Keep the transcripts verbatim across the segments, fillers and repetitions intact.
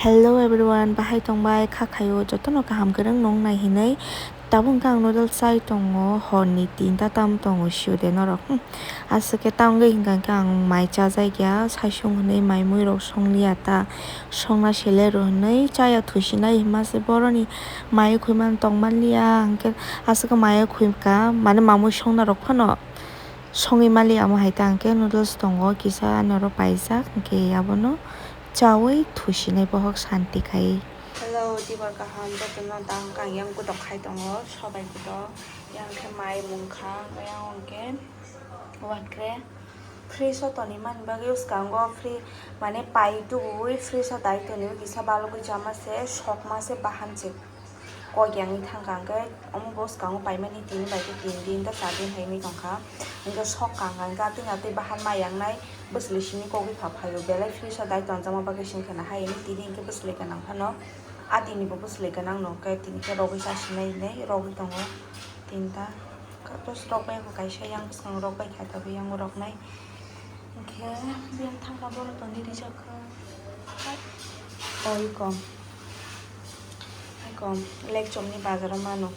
Hello everyone, bahai tongbai kha khaio jotono kaham kwrwng nung nai hinwi. Tabuk hwnkhe ang noodles chai tongo, horni tinta tam tongo siyode norok. Hmm. Aswk khe ta wngwi hwnkha khe ang mai chajakya, saichung hinwi mai mui rok songliya ta, songna sele rw hinwi chaya thusinai hinma se boroni mai khwi man tong manliya hwnkhe aswk khe mai khwi ka mane mamui songna rok phano songwi manliya amo hai ta hwnkhe noodles tongo kisa norok paijak hwnkhe abono. Chawi thusinai bohok santi khai. Hello, tibor kaham jotono tang kang yang kutok khai tongo, sobai kutok, yang khe mai mungkha, yang hwnkhe wakre fridge o toni mani bagwi swkango fri-, mane pai tubuwi fridge o dai toni kisa balugwi chama se sokma se bahan se. Kok yang wngwi thangkha hwnkhe omo bo swkango paimani tini bai khe tin din ta char din hai wngwi tongkha. Hwnkhe sok kang kha hwnkhe atwi atwi bahan ma yang nai bwswlwi simi kok wngkha phaio belai fridge o dai tonjakma bagwi se wngkha na hai hwnwi tini hwnkhe bwswlwi gwnang phano adini bo bwswlwi gwnang no hwnkhe tini khe rogwi chasinai hinwi rogwi tongo tinta. Kaisa rok bai kha kaisa yang bwskango rok bai kha tabuk yang roknai. Hwnkhe biyang thangkha bono toni rijak kha. Oi kom. Hai kom, lek chomni bazaro mano.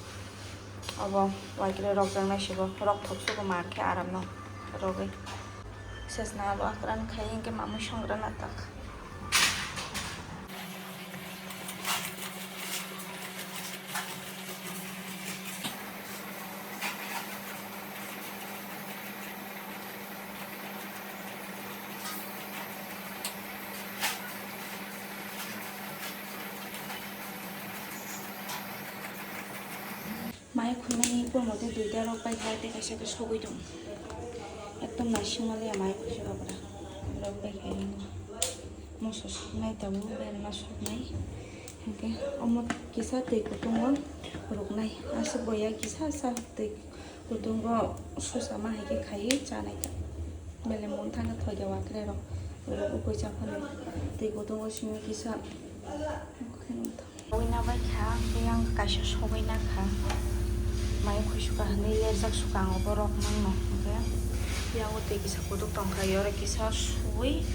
Obo waikre rok jaknai sibo, rok thok sugo mar khe aram no rogwi. Sesna abo akran khai hwnkhe mamui songra na tak. Mai khwimani purmo tei duida rok bai kha tei kaisa khe sogwi tong. Ekdom naisingmani mai khwisa rok bwra rok bai kha. Moso soknai tabuk berma soknai. Hwnkhe omo kisa twi kutungo rwknai. Aswk boya kisa sa twi kutungo susa ma hai khe khai chanai ta. Bele mung thangkhe thoida wakre rok. Rok ukui cha phano twi kutungo simi kisa. Sogwi na bai kha, hwnkhe yang kaisa sogwi na kha. Mai khwi suka hwnwi lerjak suka ang obo rok nang no hwnkhe. Yang o twi kisa kutuk tong kha, yoro kisa suwi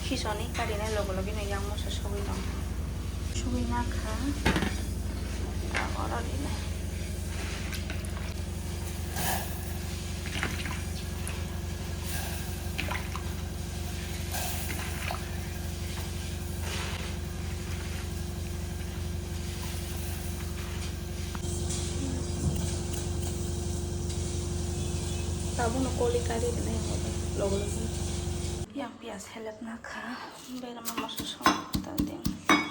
khisoni karinai loge loge no yang moso sogwi tong kha. Sogwi na kha. Oro rinai. Tabukno koli kari rwnai ang logo logo. Yang piyaj helep na kha, berma moso song ta ding.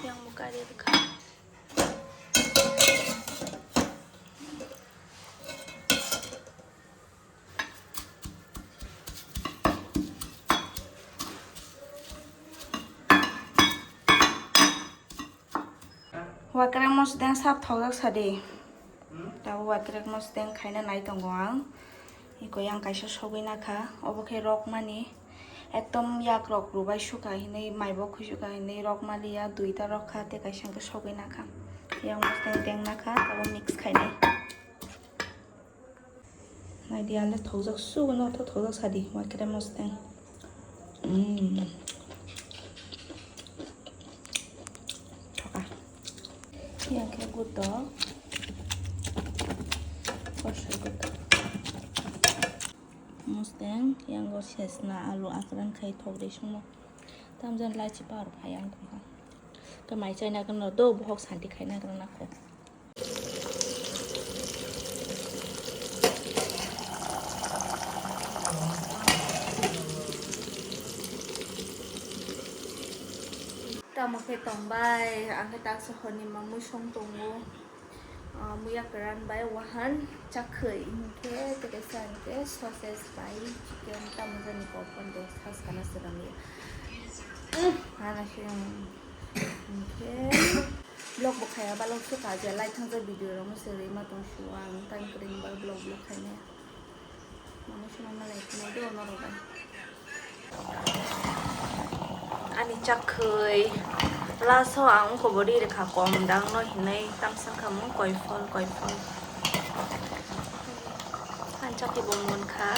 Yang bo kari rwkha. Wakrek mosodeng sak thokjak sadi. Tabuk wakrek mosodeng khaina nai tongo ang. Iko yang kaisa sogwi na kha. Obo khe rokmani. Ekdom yak rok rubai suka hinwi, maibo khuisuka hinwi rokmaliya, duita rok kha, tei kaisa hwnkhe sogwi na kha. Yang mosodeng deng na kha, abo mix khainai. Naidi ale thokjak sugo no tho thokjak sadi wakrek mosodeng. Mm. Thoka. Yang khe guto. Kosoi guto. Mosodeng yang go sesna alu akran khai thok de songmo. Tamjan laichi par phai ang tongkha. Khe mai chai nagwrwng no do bohok santi khai nagwrwng nakho. Tamo khe tongbai, ang khe taksa horni mamui song tongo. Ah, muya kwran bai wahan chakhwi hinkhe tei kaisa hinkhe sausage bai chicken tamo jani kokon de sa sana swrang ya. Hana se hinkhe vlog bo khaya balok se kaje lai thangjak video rok se rima tong su ang time kwrwi ba vlog vlog khainai. Mane swnam malai khwnai do norok bai. Ani chakhwi last o ang ungkha bo ri rwkha kom dang no hinwi tamsa wngkha mung koifol koifol. Ani chakhwi bo munkha.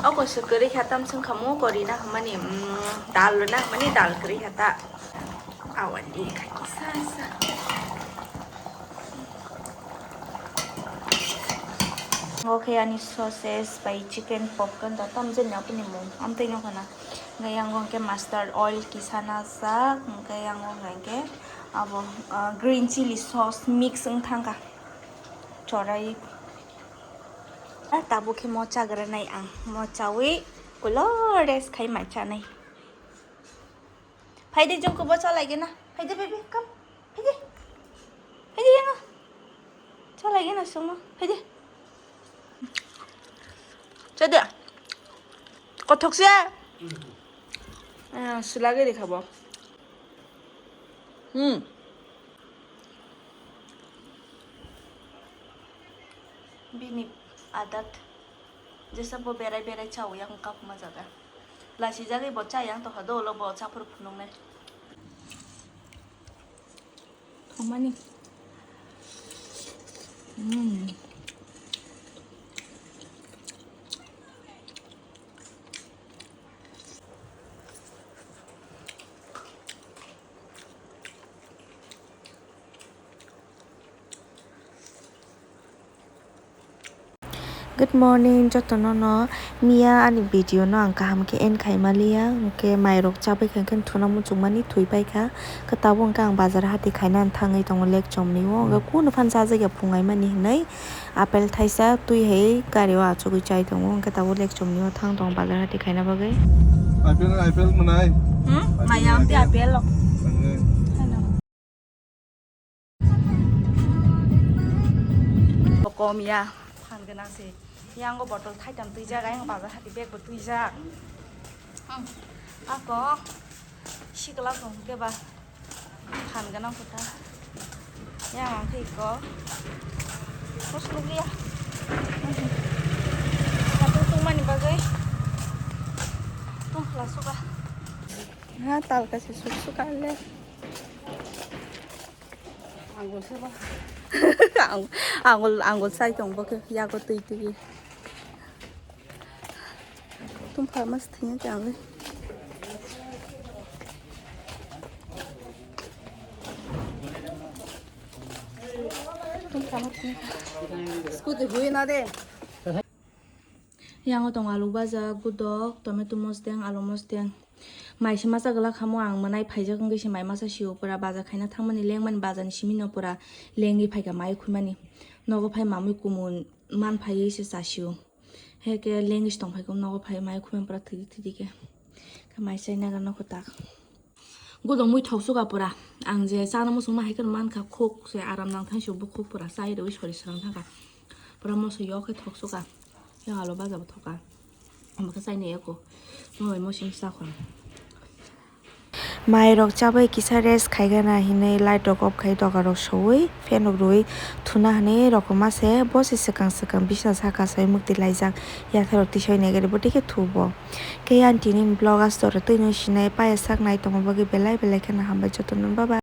O koiso kwrwi kha tamsa wngkha mung kori na hwnmani, mm, dal rwna hwnmani dal kwrwi kha ta. Awandi kaki sasa. Okay, ani sausage bai chicken popcorn da tam je na puni mung. Am tei no kana. Ngai yang wng ke mustard oil kisa na sa, ngai yang wng ke abo, ah, green chili sauce mix wng thangka. Chorai. Ah, tabuk khe mo chagra nai ang. Mo chawi kulo rest khai mai chanai. Phaidi jongko bo chalai gena. Phaidi baby, come. Phaidi. Phaidi yana. Chalai gena sungno. Phaidi. Chade. Kothok se. Ah, sulage de khabo. Hmm. Bini adat. Jesa bo berai berai chao yang kap ma jaga. Lasi jagai bo cha yang to hado lo bo cha phuru phunung nai. Thomani. Hmm. Good morning, jotono no. Miya ani video no ang kaham khe end khai maliya, hwnkhe mairok chabai kha, hwnkhe thuna muchungmani thwi pai kha. Khe tabuk hwnkhe ang bazar hati khaina thangwi tongo lake chomni o, hwnkhe kunu phano chajakya phungai mani hinwi. Apple thaisa twi hai gari o achugwi chai tongo, hwnkhe tabuk lake chomni o thang tongo bazar hati khaina bagwi. Apple, apple mwnai. Hmm? Apple maya amte mwnai. Apple lo. Mwnai. Hello. Kom ya, phan gwnang se. Yango bottle thaitam twijak, ayang bazar hati bag bo twijak. Hmm. Ako sikla kong ke ba. Phan gwnang kota. Yang ang khe iko. Bos nukliya. Satu tungmani bagwi. Tungphla suka. Ha, tal kaisa suk suka le. Angul seba. Ang-, angul, angul sai tong bo khe yago twi twi. Tum pharma se thwngya khe ang le. Tum pharma thwngya khe. Scooty hui na de. Yango tongo alu baja, gudok, tomato mosdeng, alu mosdeng. Mai se masa glak hamo ang mwnai phaijak wngwi se mai masa sio pura baja khaina thangmani lengmani bajani simi no pura lengwi phaikha mai khumani. Nogo phai mamwi kumun man phaiwi se chasio. Heke lengwi se tongphaikha nogo phai mai khumani pura thwidi thwidi khe. Khe mai chai naga nokho tak. Gudok mui thok suka pura. Ang je chana muchungma hai kheno mankha khuk se aram nang thang se bo khuk pura chai rwi sori srang thangkha. Pura moso yok khe thok suka. Yang alo baja bo thoka. Omo khe chai nai eko. Moi mosim sa khon. Mai rok chabai kisa rest khaigana hinwi light rok off khai doga rok sowi fan rok rwi thuna hinwi rokoma se bo se swkang swkang bisna saka sai mukti laijak yathai rok tisai nai gari bo tei khe thubo. Khe ani tini vlog aswk oro twi no sinai paya sak nai tongo bagwi belai belai kheno hambai jotono bye bye.